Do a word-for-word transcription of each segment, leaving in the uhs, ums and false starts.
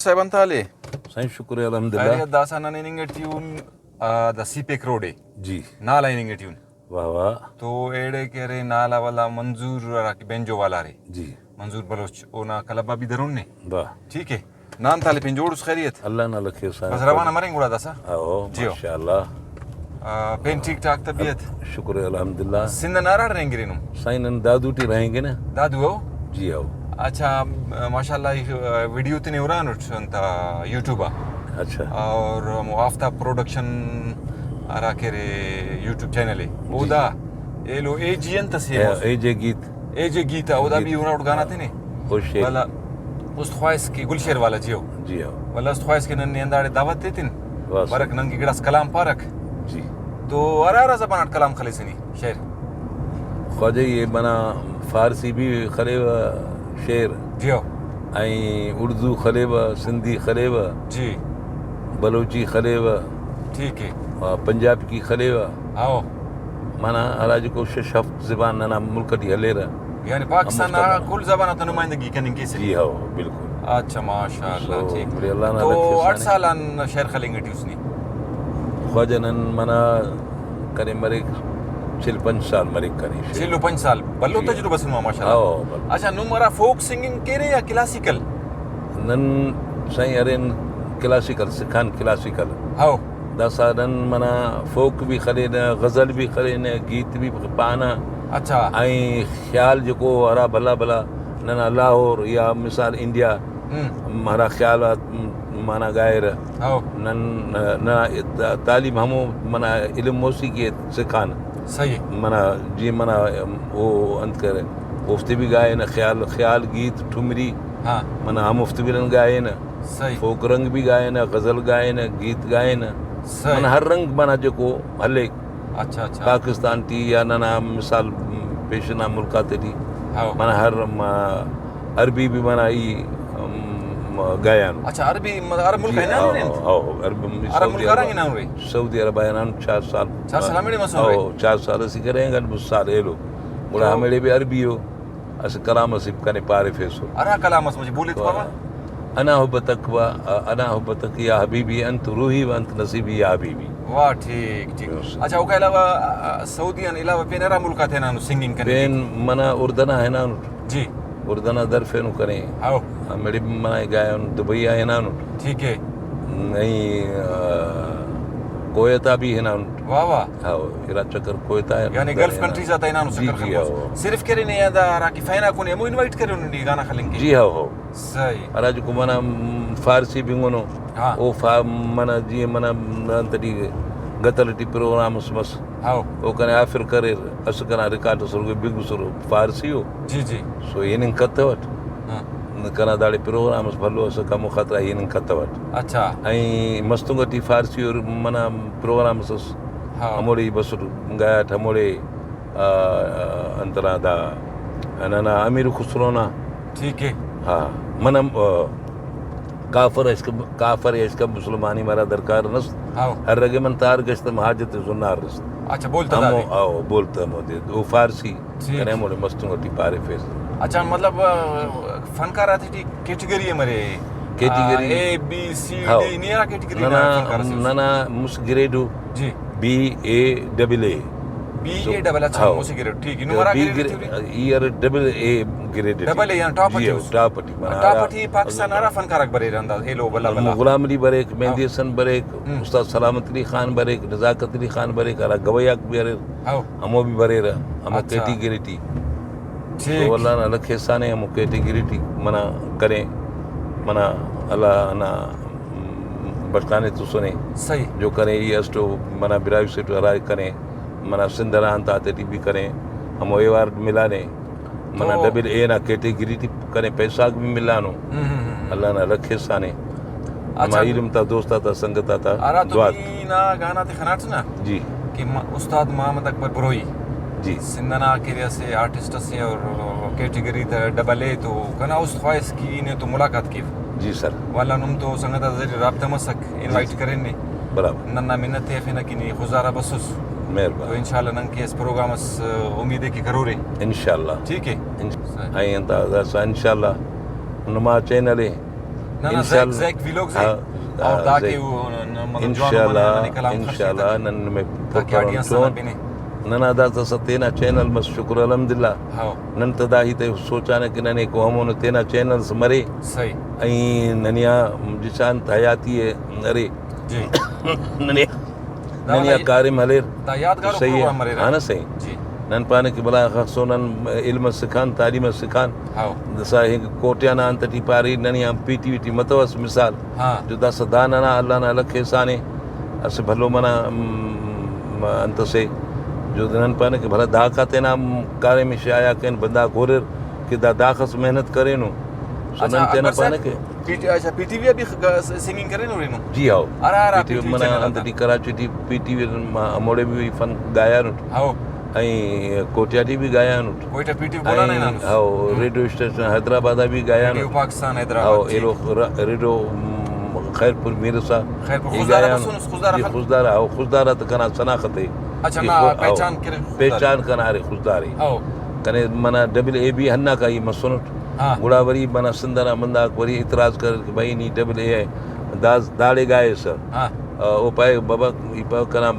صاحب انت حال ءِ؟ سائیں شکر ءِ الحمدللہ۔ خیریت، داسہ نن ہننگ ٹی اُن، آ، دا سی پیک روڈ ءِ۔ جی۔ نال آ ہننگ ٹی اُن۔ واہ واہ۔ تو ایڑے کہ ارے نال آ ولدا منظور ہرا کہ بینجو والا ارے۔ جی۔ منظور بلوچ، اونا کلب آ بھی درون نے۔ واہ۔ ٹھیک ہے۔ نان تالے پین جوڑ اس خیریت؟ اللہ نا لکھ احسان۔ بس روانہ مریں گڑا داسہ۔ ہاں، جی ہو۔ ماشاءاللہ۔ آ، پین ٹھیک ٹھاک طبیعت؟ شکر الحمدللہ۔ سندھ نا ہراڑے رہینگرینو؟ سائیں نن دادو ٹی رہینگنہ۔ دادو ہو؟ جی ہو۔ اچھا، ماشاءاللہ، ویڈیو تینے ہران اٹ انت یوٹیوب آ۔ اچھا۔ اور ہمو آفتاب پروڈکشن ہرا کہ ارے یوٹیوب چینل ہے۔ جی۔ اودا ایلو اے جے انت اسے ہاں، ایموس۔ اے جے گیت۔ اے جے گیت آ، اودا گیت۔ بھی ہناٹ گانا تینے۔ او شعر۔ والا است خواہس کہ گل شعر والا جیو۔ جی ہاں۔ والا است خواہس کہ نن نے ہنداڑے دعوت ایتن۔ واہ سر۔ برک نن کہ گڑاس کلام پارک۔ جی۔ تو ہرا ہرا زبان اٹ کلام خلیسنی شعر؟ خواجہ یہ منا فارسی بھی خلیوہ شعر۔ جیو۔ این اردو خلیوہ، سندھی خلیوہ۔ جی۔ بلوچی خلیوہ۔ ٹھیک ہے۔ آ، پنجاب کی خلیوہ۔ ہاؤ۔ منا ہراجکو شش ہفت زبان ننا ملک ٹی ہلیرہ۔ یعنی پاکستان نا کل زبان آتا نمائندگی کننگ کیسہ؟ جی ہاؤ، بالکل۔ اچھا، ماشاءاللہ، تو ٹھیک۔ بڑے اللہ نا تو لکھ احسان اٹھ ہے۔ سال آن شعر خلنگ ٹی اس نی؟ خواجہ نن منا کنے مریک چل پنچ سال مریک کنے شعر۔ چل و پنچ سال، بھلو جی۔ تجربہ سے نما ماشاءاللہ۔ ہاؤ، بھلو۔ اچھا، نم ہرا فوک سنگنگ کیرے یا کلاسیکل؟ نن سائیں ارین کلاسیکل سکھان کلاسیکل۔ ہاؤ۔ داسہ نن منا فوک بھی خلینہ، غزل بھی خلینہ، گیت بھی پانہ۔ اچھا۔ این خیال جکو ہرا بھلا بھلا ننا لاہور یا مثال انڈیا ہم۔ ہرا خیالات منا گائرہ۔ ہاؤ۔ نن، ننا تعلیم ہمو منا علم موسیقی سکھانہ۔ صحیح۔ منا جی منا او انت کرے، اوفتے بھی گائنہ، خیال، خیال گیت ٹھمری۔ ہاں۔ منا ہموفتے بھی نن گائنہ۔ صحیح۔ فوک رنگ بھی گائنہ، غزل گائنہ، گیت گائنہ۔ صحیح۔ منا ہر رنگ منا جکو ہلیک۔ اچھا، اچھا۔ پاکستان ٹی یا ننا مثال پیشن آ ملک آتے ٹی ہاؤ۔ منا ہر، ما، عربی بھی منا ای، ام، گایانو۔ اچھا، عربی، مطلب، عرب ملک جی، ہنانو ہاؤ، نے انت؟ ہاؤ، ہاؤ، عرب، عرب سعودی ملک عرب، ہرانگ ہنانو رے؟ سعودی عرب آ ہنانو چار سال۔ چار سال ہمیڑے مسنے؟ ہاؤ، چار سال اسہ کرے انگا، دو سال ایلو۔ گڑا تو ہمیڑے بھی عربی ہو۔ اسہ کلام اسے کنے پاریفیسر۔ ہرا کلام اس مجھے بولیت بابا؟ انا حبتک و، انا حبتک یا حبیبی، انت روحی و انت نصیبی یا حبیبی۔ واہ، ٹھیک، ٹھیک۔ بس۔ اچھا، اوکا علاوہ، آ، سعودی آن علاوہ پین ہرا ملک آتے ہنانو سنگنگ کنے؟ پین منا اردن آ ہنانٹ۔ جی۔ اردن آ درفینو کنے۔ ہاؤ۔ ہمیڑے بھی منا گایانٹ، دبئی آ ہنانٹ۔ ٹھیک ہے۔ نئی، آ، کویت آ بھی ہنانٹ۔ واہ واہ۔ ہاؤ، ارا چکر کویت آ یعنی گلف کنٹریز آتا ہنانو جی، چکر جی، خلوس۔ ہاؤ۔ صرف کرینے یا دا ہرا کہ فین آ کنے ہمو انوائٹ کرینے نی گانا خلنگ کے؟ جی ہاؤ، ہاؤ۔ صحیح۔ ہرا جکو منا، م، فارسی بنگنو، ہاں۔ او فا-، منا جی منا انت ٹی گتل ٹی پروگرام اس مس۔ ہاؤ۔ او کنے آفر کریر، اسہ کنا ریکارڈ اس بنگسر فارسی او۔ جی، جی۔ سو ہننگ کتوٹ۔ ہاں۔ کنا داڑے پروگرام اس بھلو اسک، ہمو خاطرا ہننگ کتوٹ۔ اچھا۔ این مستونگ ٹی فارسی اور منا پروگرام اس اس۔ ہاں۔ ہموڑے بسٹ گایاٹ ہموڑے، آ، آ، انتنا دا ننا امیر خسرو نا۔ ٹھیک ہے۔ ہاں، من ہم، آ، کافر اشکم، کافر اشکم مسلمانی مرا درکار نست۔ ہاؤ۔ ہر رگے من تار گشتم حاجت زنار رست۔ اچھا، بولتا ہمو، دادے۔ ہاؤ، بولتا ہمو دے۔ او فارسی۔ ٹھیک۔ کنے ہموڑے مستونگ ٹی پاریفیس۔ اچھا، مطلب، آ، فنکار آتے ٹی کیٹیگری ہم ارے؟ کیٹیگری۔ آ، اے، بی، سی، ہاؤ۔ ڈی، نی ہرا کیٹیگری نا ننا، فنکار اسے اس؟ ننا مسہ گریڈ او۔ جی۔ B A double A. B A double, اچھا، ہاؤ۔ مسہ گریڈ، ٹھیک۔ نو ہرا بی گریڈ گریڈ، ٹی ارے؟ ای ارے ڈبل اے گریڈ ٹی۔ ڈبل اے، یعنی ٹاپ جی، اٹی ہاؤ، اس۔ ٹاپ اٹی، معنی ٹاپ ہرا اٹی پاکستان ہرا فنکار آک بریرہ ہندا ایلو بھلا بھلا۔ غلام علی بریک، مہدی ہاؤ۔ حسن بریک، ہم۔ استاد سلامت علی خان بریک، نزاکت علی خان بریک، ہرا گواہی آک بریرہ۔ ہاؤ۔ ہمو بھی بریرہ، ہمو اچھا۔ Category T. ٹھیک۔ تو اللہ نا لکھ احسان ءِ، ہمو کیٹیگری ٹی منا کنے، منا اللہ نا بخشانے تسنے۔ صحیح۔ جو کنے ای اسٹو منا براہوئی سیٹ ہرا کنے، منا سندھ نا انت آتے ٹی بھی کنے، ہمو ایوارڈ ملانے، منا تو ڈبل اے نا کیٹیگری ٹی کنے پیسہ غاک بھی ملانو۔ ہم، ہم، ہم۔ اللہ نا لکھ احسان ءِ۔ اچھا۔ ہما ایلم تا، دوست آتا، سنگت آتا ہرا تو دعا۔ نی نا گانا تے خناٹ نا؟ جی۔ کہ م-، استاد محمد اکبر بروئی۔ جی۔ سندھ نا کہ اسہ آرٹسٹ اسے اور کیٹیگری تا ڈبل اے، تو کنا است خواہس کہ ای نے تو ملاقات کیو۔ جی سر۔ والا نم تو سنگت آتا ذریعہ رابطہ مسک، انوائٹ جی۔ کرین نے۔ برابر۔ ننا منت ءِ ہرفینہ کہ نی خضدار آ بسس۔ مہربانی۔ تو انشاءاللہ نن کہ اس پروگرام اس امید ءِ کہ کرورے۔ انشاءاللہ۔ ٹھیک ہے۔ انش-، صحیح۔ آئیں انت داسا انشاءاللہ نما چینل ءِ نہ، نہ، انشاءاللہ۔ زیک، زیک ویلوگز اے۔ ہاں، اور ہاں، دا زیک۔ کہ او ن-، ن-، مطلب جوان انشاءاللہ، جوان ننے کلام خرچ انشاءاللہ، ایتک۔ نن نمے تاکہ پروگرام آڈینس نا تون۔ بنے۔ ننا داسہ اسہ تینا چینل مس، شکر الحمدللہ۔ ہاؤ۔ نن تہ دا ہیت ءِ سوچانہ کہ ننے کو ہمونو تینا چینلز مرے۔ صحیح۔ ائیں ننیا جسانت حیاتی ءِ ارے۔ جی۔ ننے، دا ننیا دا کاریم ہلیر۔ دا یادگارو صحیح ءِ۔ پروگرام مریرہ۔ ہاں نا صحیح۔ جی۔ نن پانہ کہ بلا خاصو نن علم اس سکھان، تعلیم اس سکھان۔ ہاؤ۔ داسہ ہنگ کوٹیا نا انت ٹی پارے، ننے آن پی ٹی وی ٹی متوس مثال۔ ہاں۔ جو داسہ دا ننا اللہ نا لکھ احسان ءِ، اسہ بھلو منا، م، انت سے، جو نن پانہ کہ بھلا داکا تینا کاریم شایا کین، بندغ ہورر کہ دا داخس محنت کرینو۔ سو اچھا، نن تینا اکبر صاحب، پانہ کہ پی ٹی، اچھا، پی ٹی وی آ بھی خ-، گ-، س-، سنگنگ کرینو رینو؟ جی ہاؤ۔ ہرا ہرا پی ٹی وی پی ٹی وی منا چینل آتا۔ انت ٹی کراچی ٹی پی ٹی وی ما-، ہموڑے بھی فن گایانٹ۔ ہاؤ۔ ائیں کوٹیا ٹی بھی گایانٹ۔ کوئٹہ پی ٹی وی بولانا ائیں ہنانس۔ ہاؤ، ہم۔ ریڈیو اسٹیشن حیدرآباد آ بھی گایانٹ۔ ریڈیو پاکستان حیدرآباد، ہاؤ، جی۔ ایلو ر-، ریڈیو، م، خیر پور میرسا۔ خیر پور ای خضدار آ گایانٹ۔ بسونس، خضدار آ جی، خلک؟ خضدار آ، ہاؤ، خضدار آ تو کنا شناخت ءِ۔ اچھا، ای نا، خو-، ہاؤ، پہچان کرے خضدار ءِ۔ پہچان کنا ارے خضدار ءِ۔ ہاؤ۔ کنے منا ڈبل اے بھی ہندا کائی مسنٹ۔ ہاں۔ گڑا وری منا سندھ ئنا بندغاک وری اعتراض کریر کہ بھئی نی ڈبل اے ءِ داز-، داڑے گائیسہ۔ ہاں۔ آ، او پائے بابا، ای پاوہ کنا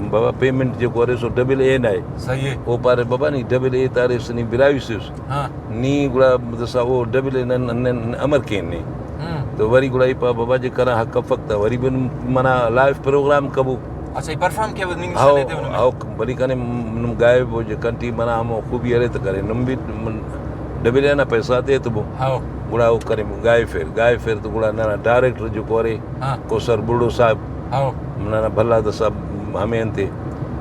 بابا پیمنٹ جیکو ارے سو ڈبل اے نا ءِ۔ صحیح ءِ۔ او پارے بابا نی ڈبل اے تا ارے سے نی براہوئی سے اس۔ ہاں۔ نی گڑا داسہ او ڈبل اے نن، نن امر کین نے۔ ہم۔ تو وری گڑا ای پاوہ بابا جے کنا حق افک تا وری بن منا لائیو پروگرام کبو۔ اچھا، ای پرفارم کیوہ نی ہاؤ، نشان ایتیوہ نمے؟ ہاؤ، بھلی کنے نم گائب و جے کنٹی منا ہمو خوبی ارے تہ کرے، نم بھی من ڈبل اے نا پیسہ تے تبو۔ ہاؤ۔ گڑا او کرے گائفیر، گائفیر تہ گڑا ننا ڈائریکٹر جوکو ارے، ہاں۔ کوثر بلڈو صاحب، ہاؤ۔ ننا بھلا داسہ ہمے انتے،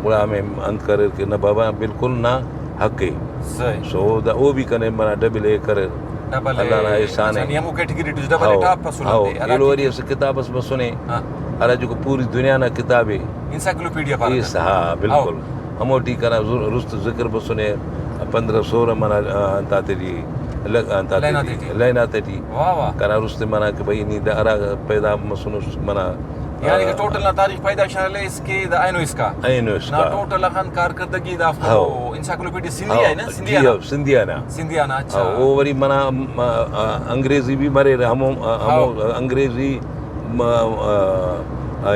گڑا ہمے انت کریر کہ نہ بابا بالکل نا حق اے۔ صحیح۔ سو دا او بھی کنے منا ڈبل اے کریر۔ ڈبل اللہ نا اے۔ احسان اچھا، اے۔ نی ہمو category T double a how, top اسل ہاؤ۔ انتے، ہرا ایلو ٹی وری اسہ کتاب اس مسنے، ہاں۔ ہرا جوکو پوری دنیا نا کتاب اے۔ انسائیکلوپیڈیا پارہ اے تہ۔ س-، ہاں، بالکل۔ ہاؤ۔ ہموٹی کنا زر-، رست ذکر بسنے، پندرہ سورہ منا، آ، انتاتے ٹی، لگ-، انتاتے لائن ٹی، آتے ٹی۔ لائن آتے ٹی۔ واہ واہ۔ کنا رست منا کہ بھئی نی دا ہرا پیدا مسنس منا، یعنی کہ آ، ٹوٹل نا تاریخ پیدائش نا لے اس کے دا اینو اسکا۔ اینو اسکا۔ نا ٹوٹل اخن کارکردگی دافتا ہاؤ۔ انسائیکلوپیڈیا سندھی ہاؤ، آ نا، سندھی جی آ نا؟ ہاؤ، سندھی آ نا۔ سندھی آ نا، اچھا۔ ہاؤ، او وری منا، م-، آ، انگریزی بھی مریرہ، ہمو، آ، ہمو ہاؤ۔ انگریزی م-، آ، آ،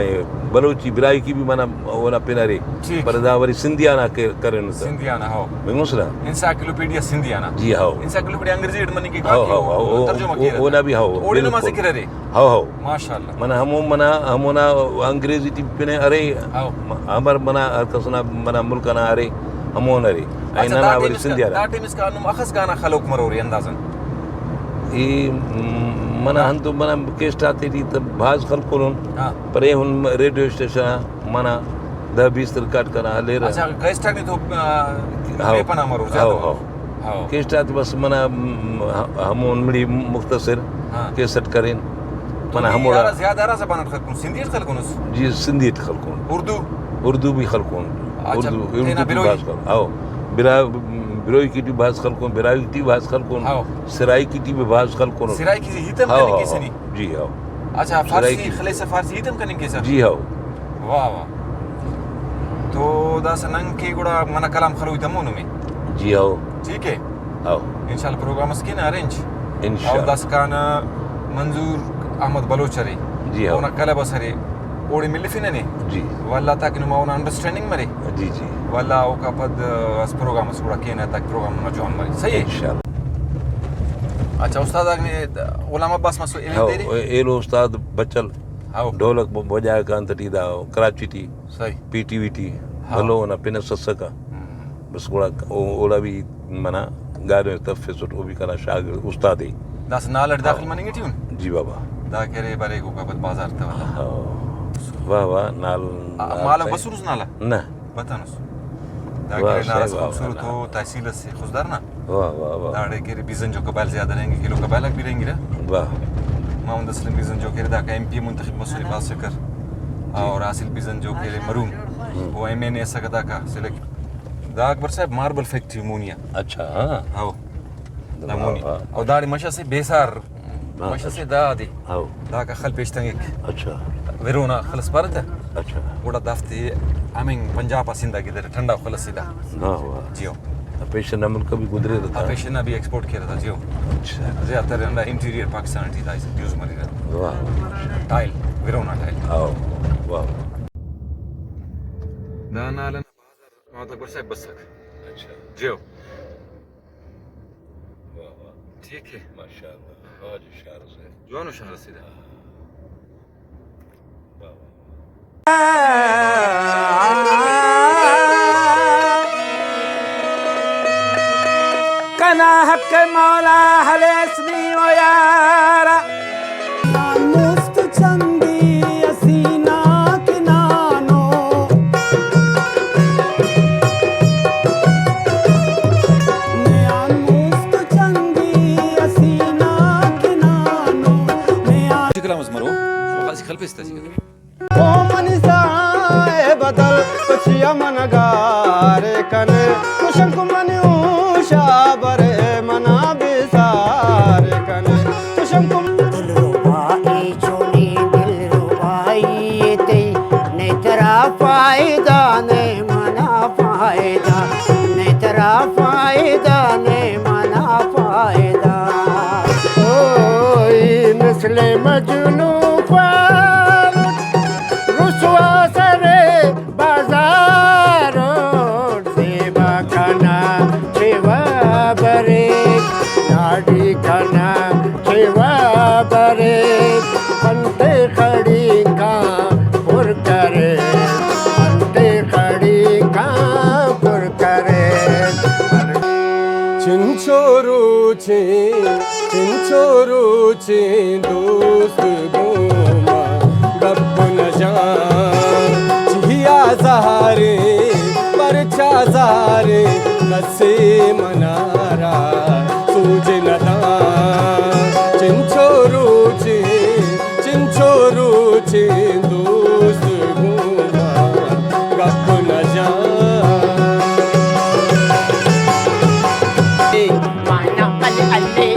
بلوچی براہوئی کی بھی منا اونا پن ارے۔ ٹھیک۔ پر دا وری سندھی آ نا کہ-، کرینو تہ۔ سندھی آ نا، ہاؤ۔ بنگس نا؟ انسائیکلوپیڈیا سندھی آ نا۔ جی، ہاؤ۔ انسائیکلوپیڈیا انگریزی اٹ مننگ کیک، ہاؤ، باقی ہاؤ، او ہاؤ، او، ترجمہ او، کیرہ۔ اونا بھی ہاؤ، اوڑے نما بالکل۔ ذکر ارے۔ How, how. ماشاءاللہ۔ منا ہمو منا، ہمونا انگریزی ٹی پن ارے، ہاؤ۔ امر منا ہر کس نا منا ملک ئنا ارے، ہمون ارے۔ اچھا، اینو دا نا ٹائم وری اسکا، سندھی آ نا۔ دا ٹائم اسکا نم اخس گانا خلوک مرورے اندازن؟ ای، م-، منا ہندن منا کیسٹ آتے ٹی تہ بھاز خلکونن، ہاں۔ پر ایہن ریڈیو اسٹیشن آ منا دہ بیست ریکارڈ کنا ہلیرہ۔ اچھا، کیسٹ آتے تو، آ، ہاؤ۔ ریپ ئنا مرور زیادہ ہاؤ، مرور۔ ہاؤ۔ ہاؤ۔ کیسٹ آتے بس منا، م-، ہ-، ہمون مڑی مختصر ہاں۔ کیسٹ کرین۔ تو منا نی ہموڑا ہرا زیادہ ہرا زبان اٹ خلکون؟ سندھی اٹ خلکونس؟ جی، سندھی اٹ خلکون۔ اردو؟ اردو بھی خلکون۔ اچھا، اردو، تینا اردو ٹی بروئی؟ بھاز خلکون۔ ہاؤ۔ برا-، بروئی کی ٹی بھاز خلکون، براہوئی ٹی بھاز خلکون، ہاؤ۔ سرائیکی ٹی بھی بھاز خلکون۔ سرائیکی سے ہیت ہم ہاؤ، کننگ ہاؤ، کیسہ ہاؤ۔ نی؟ جی ہاؤ۔ اچھا، فارسی سرائیکی۔ خلیسہ، فارسی ہیت ہم کننگ کیسہ؟ جی ہاؤ۔ واہ واہ۔ تو داسہ نن کہ گڑا منا کلام خلوئی تمو نمے۔ جی ہاؤ۔ ٹھیک ہے؟ ہاؤ۔ انشاءاللہ پروگرام اس کینہ ارینج۔ انشاءاللہ۔ اور داسکان منظور احمد بلوچ ارے۔ جی ہاں۔ اونا کلب اس ارے۔ اوڑے ملفنہ نے۔ جی۔ واللہ تاکہ نما اونا انڈرسٹینڈنگ مرے۔ جی، جی۔ واللہ اوکا پد اس پروگرام اس گڑا کینہ تاکہ پروگرام نما جوان مرے۔ صحیح ہے؟ انشاءاللہ۔ اچھا، استاد آک نے غلام عباس مسو ایلو ہاؤ، دے نے؟ ایلو استاد بچل۔ ہاؤ۔ ڈھولک ب-، بجائے کان تٹی دا کراچی ٹی۔ صحیح۔ پی ٹی وی ٹی ہاں۔ بھلو اونا پن اس اسکہ۔ ہم۔ بس گڑا او-، اوڑا بھی منا گاڈن تفسٹ، او بھی کنا شاگرد استاد ءِ۔ داسہ نال اٹ داخل ہاں۔ مننگ ٹی ان؟ جی بابا۔ دا کہ ارے بریک اوکا پد بازار تہ والا۔ ہاں۔ واہ واہ، نال، آ، نال مالو صحیح۔ بسرس نالا؟ نہ۔ بتنس۔ دا واہ کہ ارے نال صحیح، اس واہ، خوبصورت واہ۔ او تحصیل اس خضدار نا۔ واہ، واہ، واہ۔ داڑے کہ ارے بیزن جو قبائل زیادہ رہینگک، ایلو قبائل آک بھی رہینگرہ۔ واہ۔ محمد اسلم بیزن جو کہ ارے داکا ایم پی اے منتخب مسنے بھاز چکر۔ جی۔ اور حاصل بیزن جو کہ ارے مرحوم، ہم۔ او ایم این اے ئسکہ داکا سلیکٹ۔ دا اکبر صاحب ماربل فیکٹری مونی آ۔ اچھا، ہاں۔ ہاؤ۔ دا واہ، مونی۔ واہ۔ اور داڑے مش اسے بیسار، ہاں، مش اسے اچھا۔ دا دے۔ ہاؤ۔ داکا خل پیشتنگک۔ اچھا۔ ورون آ خل اس پارہ تہ۔ اچھا۔ گڑا دافتے ہمنگ پنجاب آ سندھ آ گدرہ ٹھنڈا خل اسے دا۔ واہ، واہ۔ جی ہو۔ پیشن نا ملک بھی گزرے رہتا۔ پیشن نا بھی ایکسپورٹ کیرہ تا، جیو۔ اچھا۔ زیادہ تر ہندا انٹیریئر پاکستان ٹی دا یوز مریرہ۔ واہ۔ ٹائل، ورونا ٹائل۔ او، واہ۔ دا نال نا بازار مطلب گڈ صاحب بسک۔ اچھا۔ جیو۔ واہ واہ۔ ٹھیک ہے۔ ماشاءاللہ۔ واہ جی شار سے۔ جوانو شار سے۔ کنا حق مولا ہلیس نی او یارا۔ مست چندی اسینا کنانو۔ نیان مست چندی اسینا کنانو۔ نیان شکل ہم اس مرو، خاص خلپس تا شکل۔ او منی سائے بدل، تو چیا من گار کنے، تو شنکو منی ہوشا برے، منا بیزار کنے، تو شنکو۔ دلربائی چونی دلربائی تے، نے ترا فائدہ نے منا فائدہ، نے ترا فائدہ نے منا فائدہ۔ اوئی نسل مجنون خوار رسوا سر بازار، زیبا کنا چیوا بریک، لاڈی کنا چیوا بریک، انتے خڑینکا پر کرے، انتے خڑینکا پر کرے۔ چنچو روچے، چنچو روچے دوست گوما گپ نہ جان، چیا زہارے، پرچا زہارے، کسے منارا سوج نہ دان۔ چنچو روچے، چنچو روچے دوست گوما گپ نہ جان۔ مانا ال الے